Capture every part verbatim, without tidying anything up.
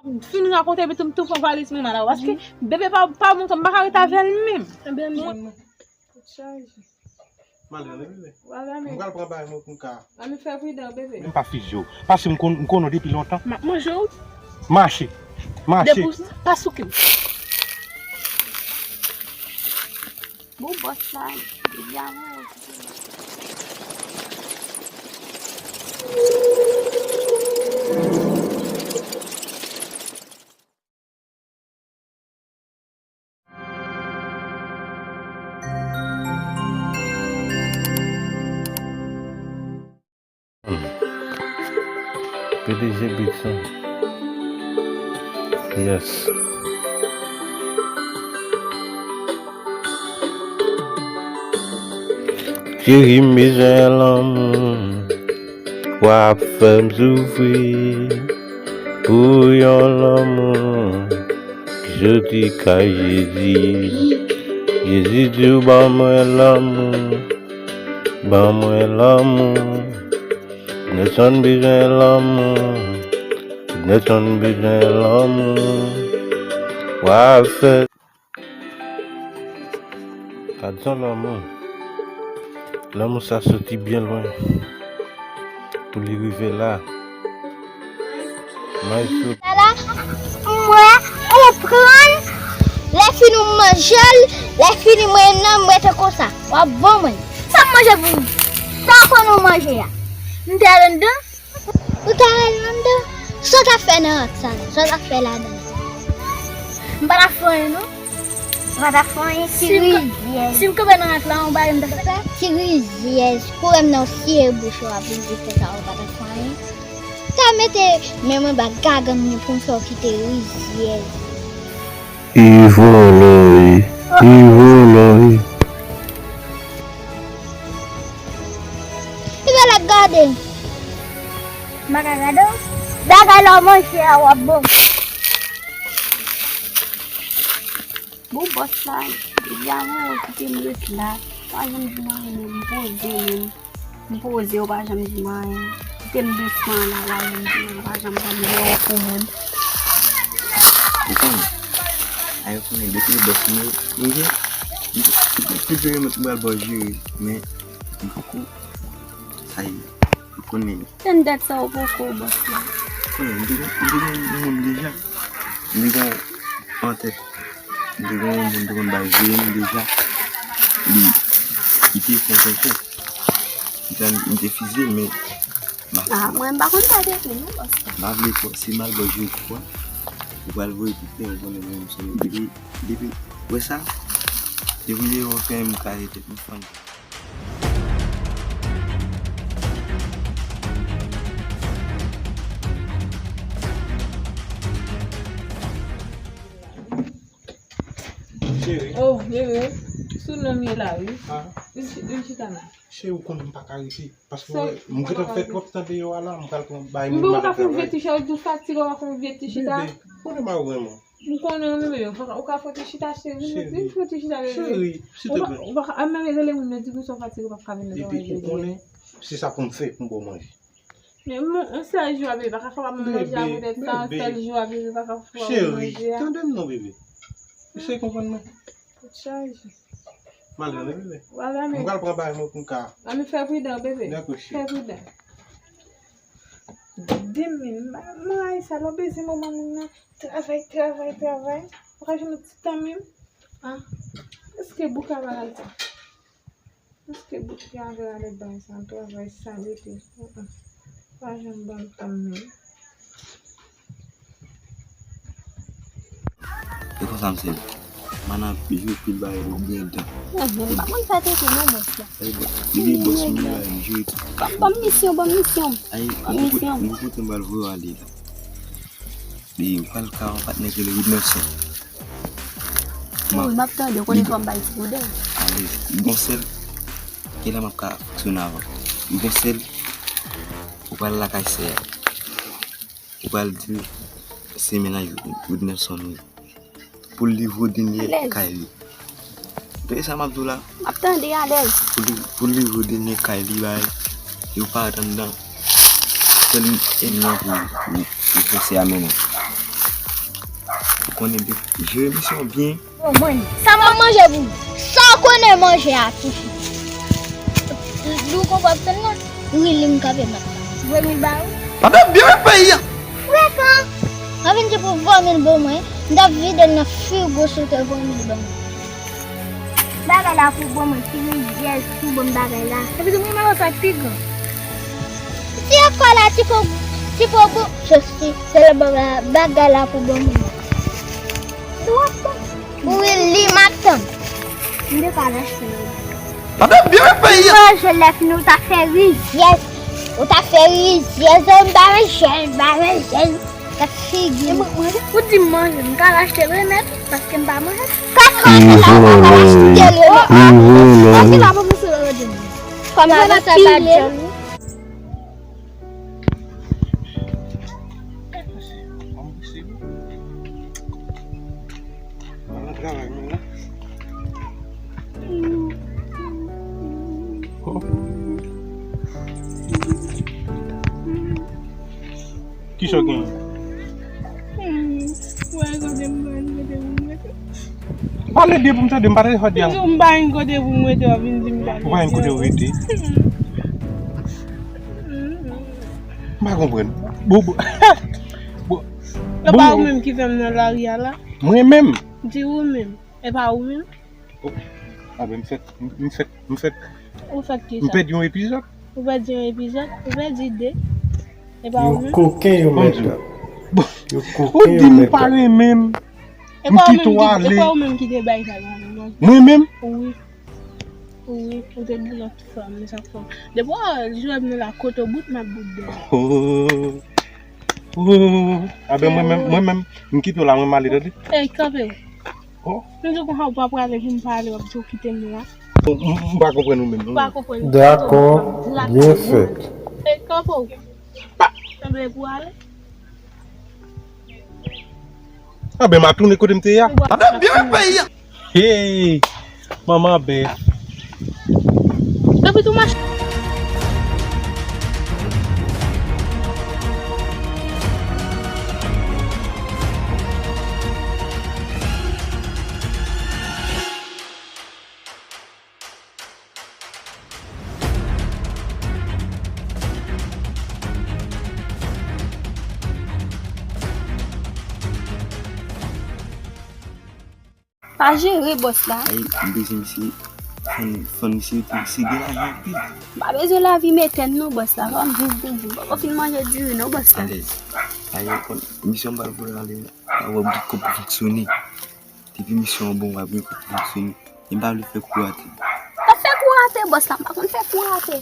Fin rakonte epi tou m tou pran valiz mwen m al la. Paske bebe pa, pa monte, m pa ka ret avè l menm. Ebyen, mwen. Tèt chaje. M al rele bebe. Wala, men. M pral pran bagay mwen pou m ka. Ann fè pridan, bebe. M pa fizye w. Paske m konn, m konn w depi lontan. M ap manje w. Mache. Mache. Depi w pa souke m. Bon, bòs la, depi avan yo kite m. P D G Beats, hein. Yes. Cheri, m bezwen lanmou. W ap fè m soufri pou yon lanmou ki soti kay Jezi. Jezi di w ban mwen lanmou, ban mwen lanmou. Nelson bezwen lanmou, Nelson bezwen lanmou. W ap fè Gad yon lanmou. Lanmou sa soti byen lwen pou li rive la. Maestro. La, m wè, ou pran l, lè fini ou manje l, lè fini mwen nan, m rete konsa. W ap ban mwen. Sa m manje pou ou? Sa w konn ou manje a? M te al anndan? Ou ta al anndan? Sa w t ap fè nan rant sa la? Sa w t ap fè ladan? M pa t ap fè anyen, non. Ou pa t ap fè anyen? Ti rizyèz. Si m kanpe nan rant la, yon bagay m ta fè? Ti rizyèz. Pou wè m nan sye bouch ou ap rive fè sa, ou pa t ap fè anyen. Ta mete men mwen ba gagann mwen pou m fè w kite rizyèz. Li vòlò wi. Li vòlò wi. Li pa la gade. M pa ka gade w. Bagay la w manje a w ap bon. Bon, bòs la, depi avan yo kite m ret la. Pa janm di m anyen, m poze menm. M poze, ou pa janm di m anyen. Kite m dousman la, la, menm di m, ou pa janm ban m yon kou menm. Ou konnen, a yo konnen depi bòs mwen, mwen gen, m, m, m, m pral bò jere, men m poko, sa ye, ou konnen. Tann dat sa ou poko, bòs la. Konnen, m te gen, m te gen yon moun deja, m te gen yon antèt. M te gen yon moun te konn bay veye m deja. Li, li te fè kèk. M te, m te fize l, men m a, ah, mwen, m pa konn sa te fè non, bòs la. M pa vle fò, si m al bò jwe fwa, ou pral voye tout tè, ou konnen mwen, m sonn depi, depi, wè sa, depi lè yo fè m kare tèt m fann. Cheri. Oh, bebe. Sou non m ye la, wi. Ah. Vin chi-, vin chita la. Cheri, ou konnen m pa ka rete. Paske, wè, m gentan fè twòp tan deyò a la, m pral pran bay moun. Bebe, ou ka fè yon vye ti chita, ou fatige, ou ka fè yon vye ti chita. Bebe, ou konnen m renmen w. M konnen w renmen m, ou ka fè yon ti chita, cheri. Vin, vin fè yon ti chita, bebe. Cheri, silteplè. Ou pa, ou pa ka, a, menm rele moun yo, di konsa w fatige, ou pa ka vin nan travay jodi a. Bebe, ou konnen, se sa pou m fè, pou m ba w manje. Men, yon sèl jou a, bebe, pa ka fè w ap manje a poutèt sa, yon sèl jou a, bebe, pa ka fè w ap manje a. Cheri, tande m non, bebe. Eseye konprann mwen. Tèt chaje. M al rele, bebe. Wala, men. M pral pran bagay mwen pou m ka. Ann fè pridan, bebe. Dakò, cheri. Fè pridan. Demen, m rayi sa, lè w beze manman moun nan. Travay, travay, travay. Ou pa janm ti tan menm. Ah, èske bouk la pa al sa? Èske bout ki avè avèk bagay sa, travay sa rete. Pa janm ban m tan menm. E konsa m se. Mana jwe pil bagay pou byen tan. Mwen pa konn sa te fè non, bòs la. Li gen bòs mwen la, m jwe. Ban m misyon, ban m misyon. Ban m misyon. M kote m pral voye w ale la. Li pral ka yon patnè ki rele Wood Nelson. Wi, m ap tande, ou konnen fò m bay ti koudè. Alèz. Li gon sèl, e la m ap ka fonksyone avan. Li gon sèl, ou pral lakay sè a. Ou pral di l se mennaj Wood Nelson ou ye. Pou l livre w dènye kay li. Tande sa m ap di w la? M ap tande, alèz. Pou li, pou li voye dènye kay li bay, yo parèt anndan. Sèl ennmi an pou, pou, pou fè se a mennen. Konnen byen. Jere misyon byen. Bon, mwen. Sa m ap manje pou ou? Sa w konnen manje a, tifi? Lou konprann nan? Wi, li m kanpe mat la. Ven mil ba ou. Pandan byen peyi a. Frekan. Mwen vin di pou ven mil ban mwen. M t ap vide l nan frigo si w te ven mil ban mwen. Bagay la pou ban mwen, ti rizyèz pou ban m bagay la. Epi tou mwen mwen sa pi gran. Si ekòl la ti po, ti po gou, josti, se le bagay, bagay la pou ban mwen. Wi, li m ap tann. M te ka achte. Pandan byen peyi a. Manje lè fini, ou ta fè rizyèz. Ou ta fè rizyèz, m pa manje, m pa manje. Gad figi. Ou di m manje, m ka achte l wi nèt, paske m pa manje. Kat fwa se la ou pa ka achte l wi nèt. Paske la pou misye rete. Kòm avè sa pa djanm. Kisa w genyen? Pale byen pou m tande, m pa tande fò di a. M pa gen kote pou m rete, w ap vin di m pale. Ou pa gen kote w rete? M pa konprann. Bon, bon. Bon. E pa ou menm ki fè m nan lari a la? Mwen menm? Di ou menm. E pa ou menm? Oh. A ben, m fèk, m fèk, m fèk. Ou fèk ki sa? M pèdi yon epizòd. Ou pèdi yon epizòd? Ou pèdi de? E pa ou menm? Yo koken, yo mèt. Yo koken, yo mèt. Ou di m pa renmen m. M kite w ale. E pa ou menm ki te bay sa la? Mwen menm? Wi. Wi, ou te di lòt fanm, sa fanm. Depi w jwenn nou la kote w bout, m ap bout deyò. Oh. Oh. A ben, mwen menm, mwen menm, m kite w la, mwen m ale, tande? Ey, kanpe. Oh. M di w konsa ou pa prale pou m pale, w ap di w kite m la. M, m, m pa konprann ou menm, non. Ou pa konprann. Dakò, byen fèt. Ey, kanpe w. Kanpe pou ale. A ben, m a tounen kote m te ye a. Pandan byen peyi a. Hey! Manman bèf. Epi tou mache. Pa jere bòs la. Ay, m bezwen misye. Fann, fann misye, misye gen lajan anpil. M pa bezwen lavi meten non bòs la. Fò m viv pou viv. Poko fin manje diri non bòs la. Alèz. Ay, misyon m pral voye ale a, w ap gen kòb pou fonksyone. Depi misyon an bon, w ap gen kòb pou fonksyone. E m pa vle fè kou rate. M ap fè kou rate, bòs la. M pa konn fè kou rate.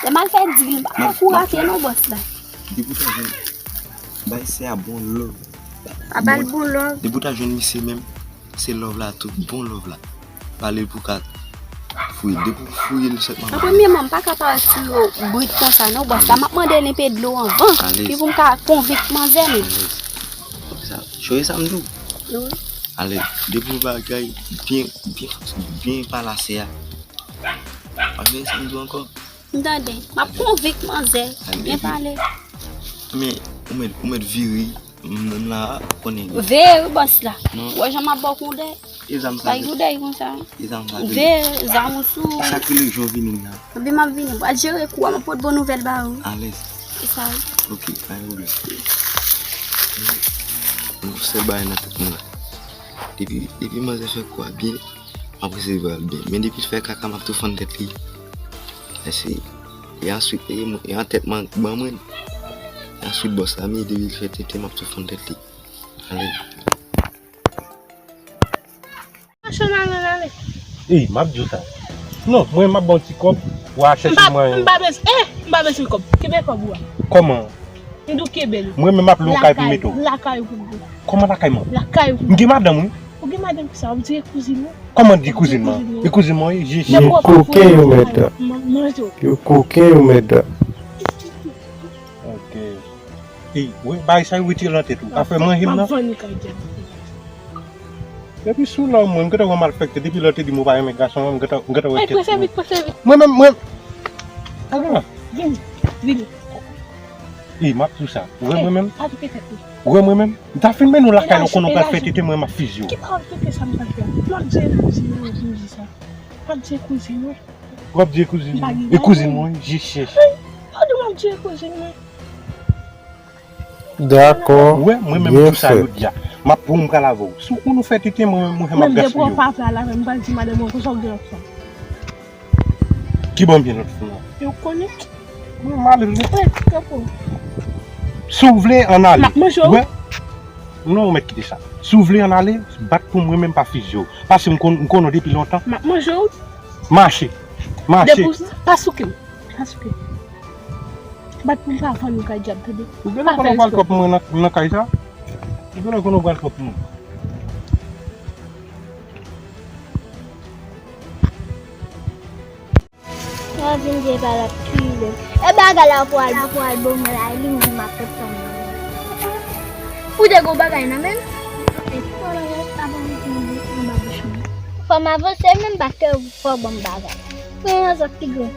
Lè m al fè dil, m pa fè kou rate non, bòs la. Depi w ta jwenn, bay sè a bon love. Pa ba l bon love. Depi w ta jwenn misye menm, se love la tou, bon love la. Pale pou ka fouye. Depi w fouye l sèlman. An premyèman, m pa ka pale sou yo brit konsa non, bòs la. M ap mande l enpe dlo anvan. Epi pou m ka konvenk manzè menm. Sa, chonje sa m di w. Wi. Ale, depi w bagay byen, byen, byen pale asè a. Pa chonje sa m di w ankò. M tande. M ap konvenk manzè. Byen pale. Men, ou mèt, ou mèt vire. M, m la, ou konnen. Veye wi, bòs la. Ou wè jan m ap ba w koudèy. E zam sa. Bay koudèy konsa. E zam sa. Veye zam ou sou. E sa ki lè jan w vini la. Epi m ap vini, m pral jere kou a, m ap pote bon nouvèl ba ou. Alèz. E sa wi. Ok, pa gen pwoblèm. Yon sèl bagay nan tèt mwen la. Depi, depi manzè fè kou a byen, m ap resevwa l byen. Men depi l fè kaka, m ap tou fann tèt li. Mèsi. E answit, e mwen, e an tèt mwen, ban mwen. E answit bòs la, men depi l fè tenten, m ap tou fann tèt li. Ale. Mache nan men ale. Ey, m ap di w sa. Non, mwen m ap ba w ti kòb, w a chèche mwen. M pa bezwen, eh, m pa bezwen kòb. Kenbe kòb ou a. Kòman? M di w kenbe l. Mwen menm m ap lwe yon kay pou mete w. Lakay ou pou m. Kòman lakay mwen? Lakay ou pou m. M gen madanm wi. Ou gen madanm ki sa, ou di e kouzin ou. Kòman di kouzin mwen? E kouzin mwen, wi, je. Yo koken yo mèt. Yo koken yo mèt. Ok. Ey, wè, bagay sa yo retire nan tèt ou. Afè manje m nan. M ap vann li kay djab. Depi sou lòm mwen, m gentan wè malfektè. Depi lè w te di m ou pa renmen gason an, m gentan, m gentan wè tèt ou. Ey, prese vit, prese vit. Mwen menm, mwen. Vini, vini. Ey, m ap di w sa. Ou wè mwen menm? Pa touke tèt li. Ou wè mwen menm? M ta fin mennen w lakay la, ou konnen w pral fè tete, mwen m ap fizye w. Ki pawòl tete sa m pral fè? M ap di kouzin mwen, kouzin sa. M ap di kouzin mwen. W ap di kouzin mwen. E kouzin mwen, je chèche. Wi, m ap di kouzin mwen. Dakò. Ou wè, mwen menm jou sa yo di a. M ap pran, m pral avè w. Si w konn ou fè tete, mwen menm, mwen, m ap gaspiye w. Menm depi w pa vle al avè m, m pral di madanm mwen konsa w gen lòt fanm. Ki ban m gen lòt fanm nan? Yo konnen. Mwen m ale vre. Wi, kanpe w. Si w vle, ann ale. M ap manje w. Ou wè? Non, ou mèt kite sa. Si w vle, ann ale, bat pou mwen menm pa fizye w. Paske m konn, m konnen w depi lontan. M ap manje w. Mache. Mache. Depi w pa souke m. Pa souke m. Bat pou m pa vann ou kay dyab, tande. Ou genlè konn ou pral twòp mwen nan, nan kay sa? Ou genlè konn ou pral twòp mwen. Mwen vin gen pa l ap kriye. E bagay la pou al, pou al bon mwen la, li menm m ap ret fanm nan. Ou te gon bagay nan men l? Fò m avanse, menm pa kè fò ban m bagay. Mwen yon zòt pi gwo.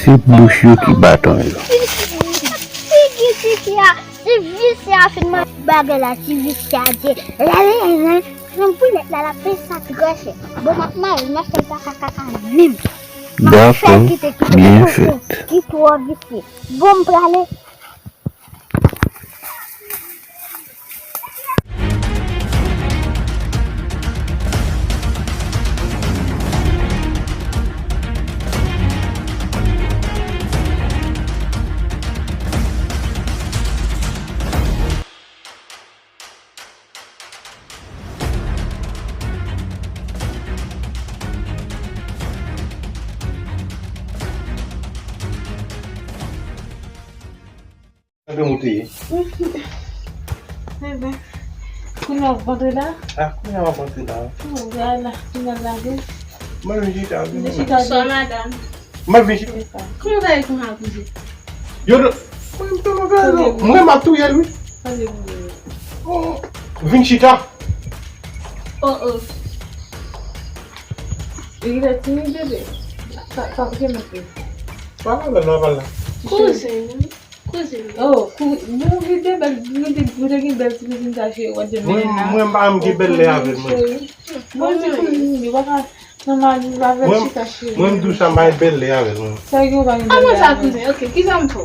Se bouch yo ki baton yo. Figi tifi a, ti visye a fin manje bagay la, ti visye a di. Lè li, lè li, lè li, pou nèg la, l ap peye sa pi chè. Bon, m ap mare, m ap fè l pa kakaka menm. M ap fè l kite, kite koko ki twò visye. Bon, m prale. Gade ou te ye. Enben, kounye a w ap antre la? A, kounye a w ap antre la. O, gade la, kounye a lage. Mwen vin chita, vin. Vin chita. Bonswa, madanm. Mwen vin chita. Kòman w ta ye kounya, kouzin? Yo, mwen, mwen, mwen, mwen, mwen, mwen ap touye l, wi. Pale pou mwen. O, vin chita. O, o. Li genlè timid, bebe. Pa, pa, pa, pa, pa. Pale la, non, pale la. Kouzin. Kouzin. O, kou-, nou vide bèl, nou te, nou te gen bèl ti kouzin sa, cheri, w ap di mwen la. Mwen, mwen pa janm gen bèl lè avè l, mwen. Mwen di kouzin, li pa ka nan mari avè l chita, cheri. Mwen, mwen m di w sa, m pa gen bèl lè avè l, mwen. Sa yo pa gen bèl lè avè l. Kòman sa, kouzin? Ok, kisa m fè w?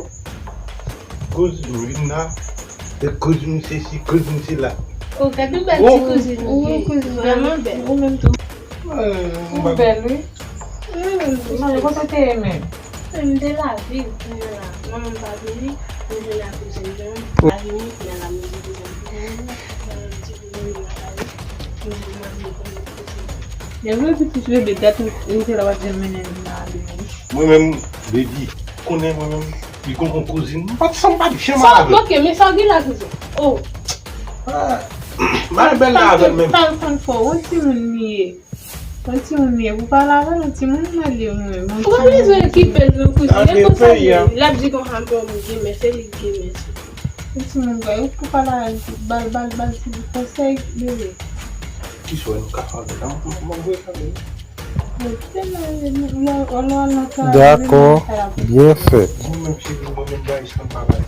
Kouzin vin la, e kouzin sesi, kouzin sela. O, gade yon bèl ti kouzin ou gen. Vrèman bèl. Ou menm tou. Ou bèl, wi. Mwen, kote w te ye menm? M te lavil, kounye a la, manman m pa vini, m vin ak kouzin mwen, m pa vini, kounye a la, m di kouzin mwen, m di kouzin mwen lakay, m di mwen vin konnen kouzin mwen. Lè vre pitit bebe, dat ou te la w ap janm mennen l nan ale menm. Mwen menm, baby, konnen mwen menm, li gon yon kouzin, m pa t, sa m pa t janm avè l. Ok, men sa w gen la, kouzin? O. Mari bèl la avè l menm. Sa l konn fè w, yon timoun li ye. Yon timoun li ye, pou pale avè l, yon timoun mwen li ye mwen menm. Ou pa bezwen okipe l non, kouzin. Gade peyi a. L ap di konsa, m gen mè, se li ki gen mè. Yon timoun, ou pou pale avè l, ba l, ba l, ba l ti konsèy, bebe. Kisa nou ka fè avè l? Mwen, mwen, mwen, mwen, mwen. Dakò, byen fèt. Mwen menm, cheri, mwen menm, bagay sa m pa bay.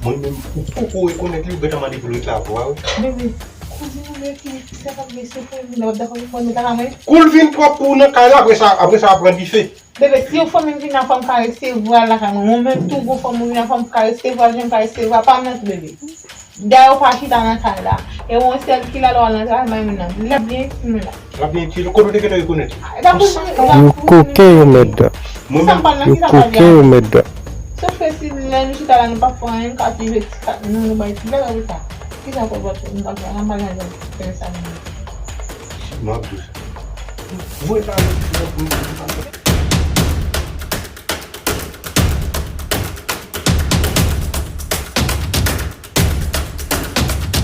Mwen menm, ou poko rekonèt li, ou gentan mande pou l ret la pou a, wi. Bebe, kouzin ou vle ki, ki sa k ap gen sou pou li, lè w ap dakò pou mwen met lakay mwen? Kou l vin twòp pou ou nan kay la, apre sa, apre sa, w ap pran dife. Bebe, si yon fanm vin nan, fò m ka resevwa l lakay mwen. Mwen menm tou, gon fanm ou vin nan, fò m ka resevwa l, jan m ka resevwa pa m nan tou, bebe. Dayè w pa chita nan kay la. E w yon sèl ki la lè w al nan travay, bay moun nan. L ap byen itil nou la. L ap byen itil. Kote w te gentan rekonèt li? Yo koken, yo mèt. Yo koken, yo mèt. Sof ke si lè nou chita la, nou pa fè anyen, nou ka pi jwe ti kat nou, nou bay ti bagay konsa. Kisa w konn fè, nou pa fè anyen, nou pa gen anyen fè sa nou. M ap di w sa. Voye sa,